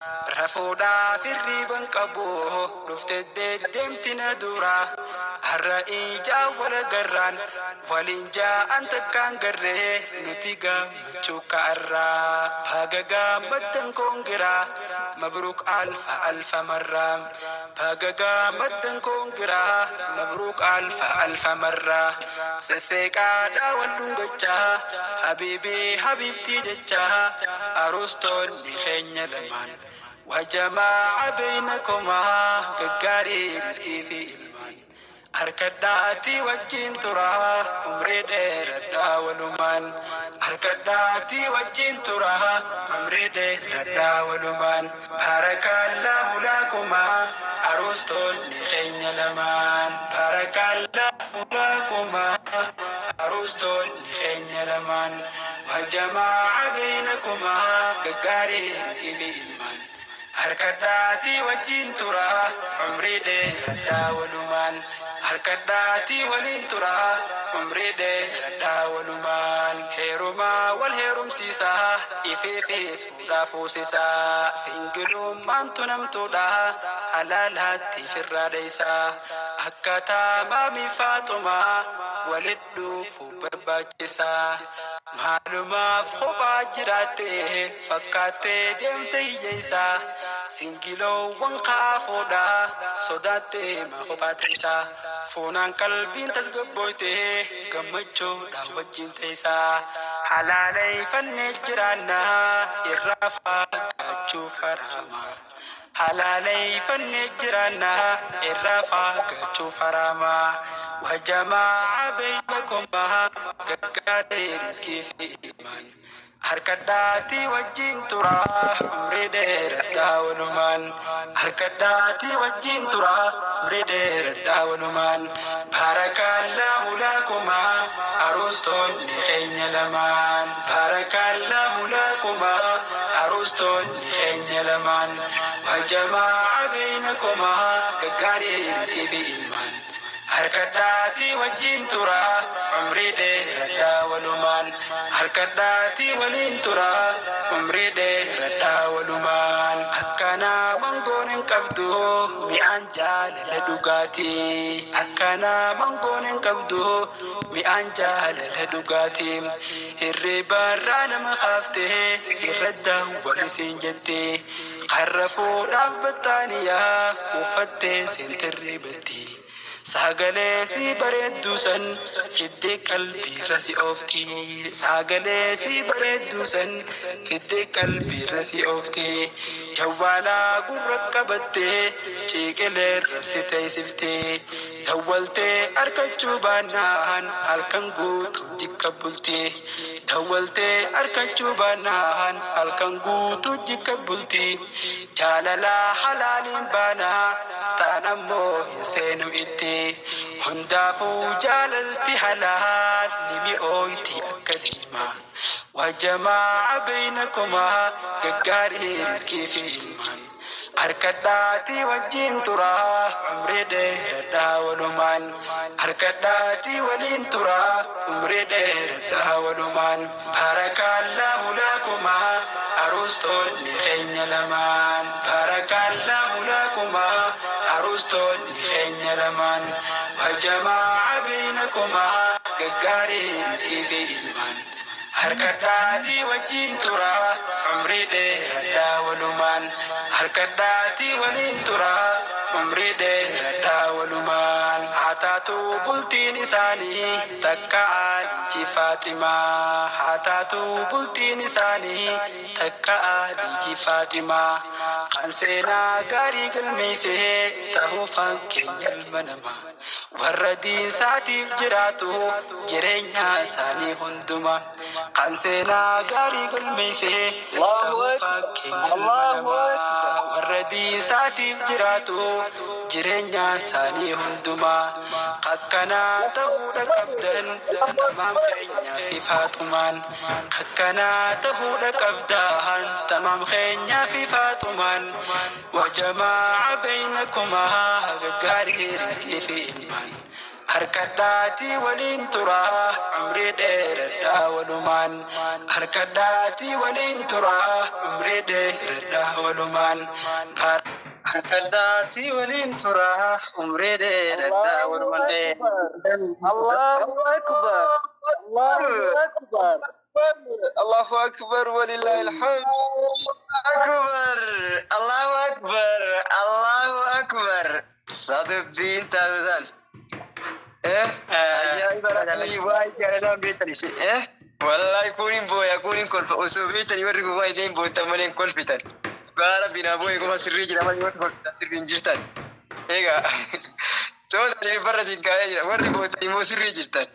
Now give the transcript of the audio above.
Rafuudhaaf hirriban qabu dhufte deddeemti na dura. Har'a ijaa wal garraan waliin jaa'an takkaan garree nuti gammachuu ka'arraa. Baga gammaddan koongiraa mabruuk alfa alfa marraa. Baga gammaddan koongiraa mabruuk alfa alfa marraa. Sesseeqaadhaa wal dhungachaa habiibii habiibtii jechaa aruustoonni keenya lamaan. وجمع بينكما gaggaarii riskii fi ilmaan harkadhaatii wajjin turaa umrii dheeradhaa walumaan harkadhaatii wajjin turaa umrii dheeradhaa walumaan baarakallaahu lakumaa aruustoonni keenya lamaan baarakallaahu lakumaa aruustoonni keenya lamaan وجمع بينكما gaggaarii riskii fi ilmaan harkadhaatii wajjin turaa umrii dheeradhaa walumaan harkadhaatii waliin turaa umrii dheeradhaa walumaan heerumaa wal heerumsiisaa ifeefis fuudhaa fuusisaa singilummaan tunamtuudha halaalaatti firraa dheeysaa akkataa maamii faaxumaa walit dhuufuu barbaachisaa maalumaaf kophaa jiraattee fakkaattee deemte hiyyeessaa singiloowwan ka'aa sodaattee maa kophaa teessaa fuunaan qalbiin tasgabboytee gammachuudhaan wajjin teessaa halaaleyfannee jiraannaa irraa fagaachuu faraama. Halaaleyfannee jiraannaa irraa fagaachuu faraama. وجمع بينكما gaggaarii riskii fi ilmaan harkadhaatii wajjin turaa umrii dheeradhaa walumaan harkadhaatii wajjin turaa umrii dheeradhaa walumaan baarakallaahu lakumaa aruustoonni keenya lamaan baarakallaahu lakumaa aruustoonni keenya lamaan وجمع بينكما gaggaarii riskii fi ilmaan harkadhaatii wajjin turaa umrii dheeradhaa walumaan harkadhaatii waliin turaa umrii dheeradhaa walumaan akkanaa mangoon hin qabdu mi'aan jaalala dhugaatii akkanaa mangoon hin qabdu mi'aan jaalala dhugaatii hirribarraa nama kaaftee irra daawwan isiin jettee karra fuudhaaf battaaniyaa uffattee seentirri batti. Sagalee si bareedduu san fiddee qalbiirra si oofti. Sagalee si bareedduu san fiddee qalbiirra si oofti. Jawwaalaa gurra qabattee ciqileerra si teessifti. Dawwaltee argachuu baannaan halkan guutuu jikka bulti. Dawwaltee argachuu baannaan halkan guutuu jikka bulti. Jaalalaa halaaliin baanaa taan ammoo hin seenu itti. Hundaafuu jaalalti halaal ni mi'ooyti akka diimaa. وجمع بينكما gaggaarii riskii fi ilmaan harkadhaatii wajjin turaa umrii dheeradhaa walumaan harkadhaatii waliin turaa umrii dheeradhaa walumaan baarakallaahu lakumaa aruustoonni keenya lamaan baarakallaahu lakumaa aruustoonni keenya lamaan وجمع بينكما gaggaarii riskii fi ilmaan harkadhaatii wajjin turaa umrii dheeradhaa walumaan harkadhaatii waliin turaa umrii dheeradhaa walumaan haa taatu bultiin isaanii takka Alii Faaximaa haa taatu bultiin isaanii takka Alii Faaximaa kan seenaa gaarii galmeessee ta'uu fakkeenya ilma namaa warra diinsaatiif jiraatu jireenya isaanii hunduma kan seenaa gaarii galmeessee Allahu ta'uu Akbar. fakkeenya ilma Allahu namaa Akbar. Warra diinsaatiif jiraatu jireenya isaanii hundumaa akkanaa ta'uudha qabdan tamaam keenyaa fi faaxumaan akkanaa ta'uudha qabdan tamaam keenyaa fi faaxumaan وجمع بينكما gaggaarii riskii fi ilmaan. Harkadhaatii waliin turaa umrii dheeradhaa walumaan. Harkadhaatii waliin turaa umrii dheeradhaa walumaan. Harkadhaatii waliin turaa umrii dheeradhaa walumaan. Allahu akbar. Allahu akbar. Allahu akbar walillahi alhamd. Akbar, Allahu akbar, Allahu akbar. Sadubbiin taasisan. Ajaa'iba rabbii, waa'ee jaalalaan beektan isin. Wallaahi kun hin booya, kun hin kolfa. Osoo beektanii warri kun waa'ee hin boottan malee hin kolfitan. Dhugaa rabbii naa boo'e qofa sirrii jira malee warri kolfitan sirrii hin jirtan. Egaa toota barra siin kaa'ee jira, warri boottan immoo sirrii jirtan.